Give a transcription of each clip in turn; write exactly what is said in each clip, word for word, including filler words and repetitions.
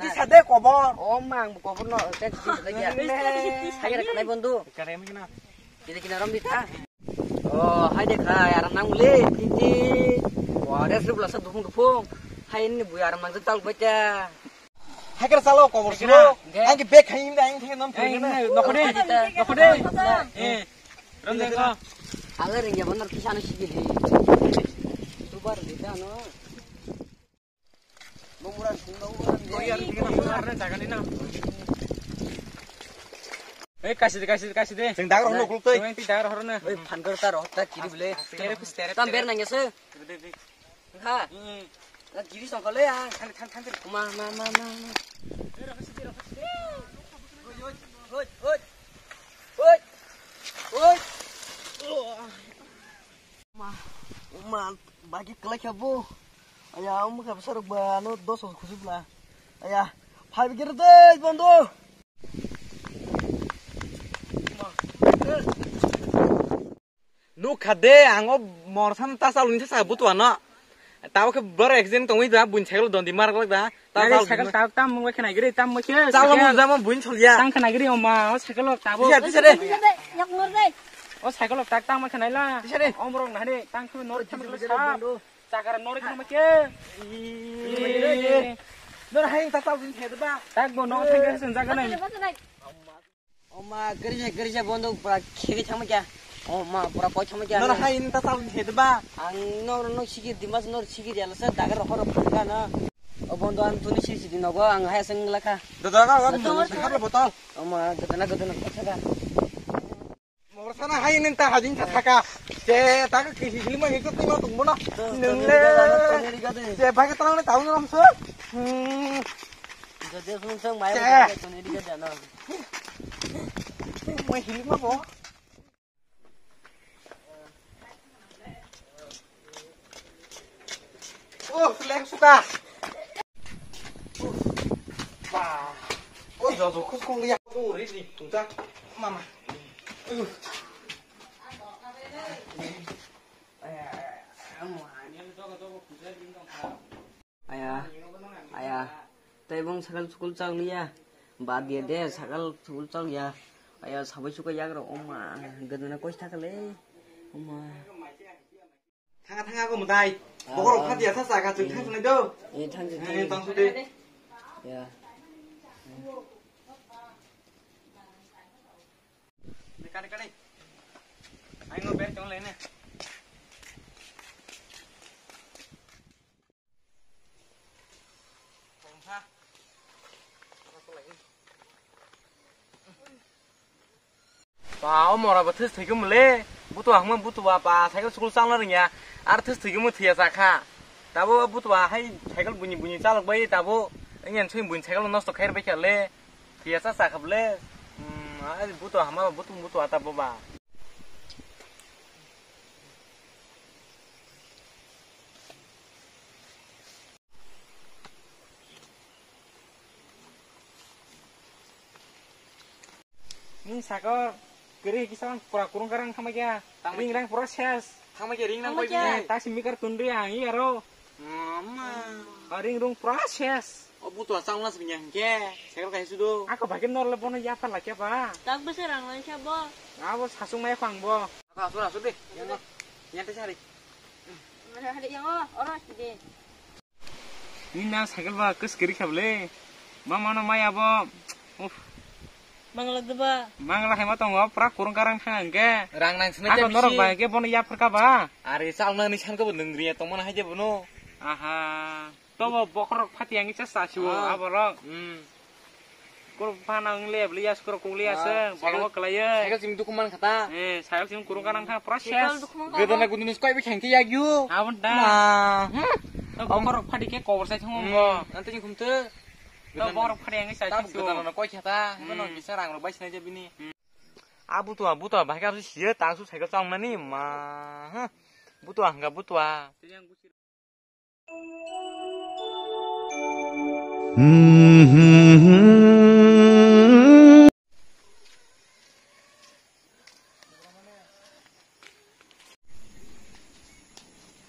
Tisa de kobor. O ma ang kobor no, tisa de ya. Hai ra kanai bondu. Kare mi na. Tisa kina rom dita. O hai de khai aram nang le titi. Wa re sibla sa dupung dupung. Hai ni bui aram nang tal bacha. Hai kara salo kobor silo. Ang ki bek khai ni ang khai non. Nokhore. Nokhore. Eh. Rom de ko. Ang ring ya bonar kisa no sigi de. Tubar de ano. Ei, kasi de, kasi de, kasi de. Sing dagar hono kuluk tei. Sing dagar hono. Oi, phan kar ta roh ta kiri bole. Tere kus tere. Tam ber nang yase. Ha. Na kiri song kale ya. Than, than, than. Ma, ma, ma, ma. Oi, oi, oi. Oi. Oi. Ma, ma, bagi kelak ya, Bu. Aya, um, ka besar ba, no, dos os khusuk la. Aya, five gear de, bondo. Nuk khade, ang o morsan ta saluni sa butuano. Tao ke bar accident tongwi da, bun cycle dondi mar glak da. Ta Nari sal cycle bun. Ta tam mung khe nai gri, tam mung khe. Sal cycle. Mung jamo bun chol ya. Tang khe nai gri, oma, o cycle lo tabo. Tisa, tisa de. Yak ngur de. O cycle lo tak tang mung khe nai la. Tisa de. Om rong nai de, tang khe nor tham khe sa. Chakar nor khe mung khe. Nor hai ta sal din the ba. Tak bo no thang khe sen jaga nai. Oma, kerja, kerja bondo pura khege thangma kya. Oma, pura koi thangma kya. Nor hai ta sal din the ba. Ang nor no sikir dimas nor sikir ya lasa dagar horo phangka na. O bondo ang tuni sisi di nogo ang hai seng laka. Dada ka, ka, Dada. Dada ka, botol. Oma, dada na, dada na, dada ka. Mor sana hai nin ta hajin ta thaka. Je ta ka kisi sili ma hikto tima tung bona. Nung le. Je ba ka tang na taun ram so. Hmm. Jode sung sang mai. Je. Tuni di ka jana. Mai hili ma bo. Oh, leng suka. Ba. Oh, jojo khus kong ya. Oh, ri ni tungta. Mama. Uh. Aya, aya. Tei bong sakal sukul chal liya. Bad dia de, sakal sukul chal ya. Aya, sabai suka yak rok, oma. Gadana koi thakale. Oma. Thanga, thanga ko mutai. Ah, bokol ah. Phat ya sa sa ka chung thang sunai do. Eh, thang, thang, eh, thang. Tang sude. Ya. Kare, kare. Ai ngo ber chong le ne. Ba, o mora bo this thwikhe mole. Butu hangma butu ba, ba, cycle sukul changna rwngya. Ar this thwikhe mo thwiya chakha. Tabo butu ba hai cycle buni buni chalok bai tabo. Engyan sui buni cycle nosto khair bai kha le. Thwiya cha chakha bole. Hmm, ai butu hama butu butu ata bo ba. Ni saka kiri kisa pura kurung karang kama kya. Ring rang pura ses. Thangma khe ring nang Thangma bai khe. Bini. Taksi mikar tundri ang i aro. Mama. Ring rung process. O butua changla sibini hingke. Cycle kai sudo. Ako bagin norle bono yapar lakya ba. Tak bese rang lai kya bo. Abo sasung mai khang bo. Asu asu de. Yang. Yang te sari. Mana hade yang o, oro side. Nini na cycle ba kis kiri khabli. Ma mano maya bo. Uf. Mangla deba. Mangla hai ma tongo, pura kurung karang thang hingke. Rang nang sini. Ako norok ba ke bono yapar ka ba. Are chal nang ni san ko bo nung riya tong mana hai je bono. Aha. To bo bokrok phati yang cha sa siwo. Ah. Aborok. Hmm. Kurung phana wng liya, liya skoro kung liya Ah, se, cycle, borok kelai ye. Cycle sim dukhu man khata. Eh, cycle sim kurung kanang kha, process. Cycle dukhu man khata. Gedana gudini skoi bi khengti yagyu. Abon da. Ma. Hmm. To bokorok phadi ke kobor sai thangmo Hmm. mo. Nanti ni khumte. To bokorok phadi yang sai Tab thangsi gedana o. Na koi khata. Hmm. Hano kisa rang rok bai sinai je bini. Hmm. Abu to, abu to, bahai ka siya tangsu cycle chang nani ma. Huh. Butua hangga butua.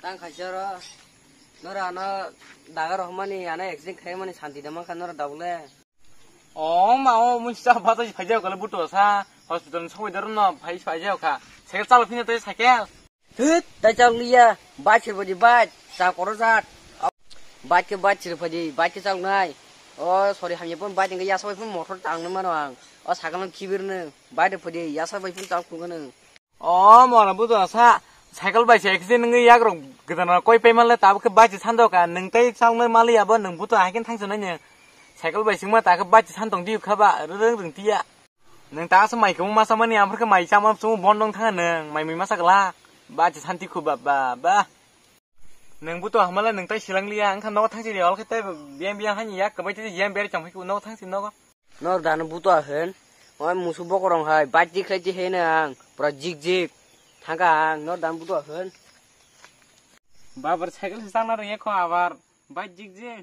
Tang khaisa ro, nora ano dagar rohmani, ano accident khaimani santi da mankha nora dabule. O ma o mun sa bata phai jao kala buto sa hospital ni soi daro no phai phai jao kha. Cycle chalo phine to cycle. Thut, tai chal liya, bike se bodi bike, sa koro jat. Bike ke bike se phadi, bike ke chal nai. O sorry hamya pon bike ngai yasa bai pon motor tang nai mano ang. O sakal no khibir no, bike phadi yasa bai pon chal khung no. O mora buto sa, cycle bai se accident ngai yak rok gedana koi pai manle tab ke bike se sando ka, nung tai chal nai mali abo nung buto hakin thang se nai ne. Cycle bai singma ta ke bike se santong di kha ba, reng reng tiya. Nwng ta aswk mai kwmwi masa mani, aphuru khe mai chama chumui bon dong thangkha nwng, mai mui masa glak. Ba, je santi khu ba, ba, ba. Nwng buto hamala nwng tai silang liya, wngkha nogo thangsi di, ol khe tei biyang biyang hani yak kwbai tei jiyang beri chong phai nogo thangsi nogo. Nor dano buto ahwn, oi musu bokorong hai, bike di khlai di heno ang, pura jik jik. Thangkha ang, nor dano buto ahwn. Babar cycle se changna rwngya kho abar, bike jik jik.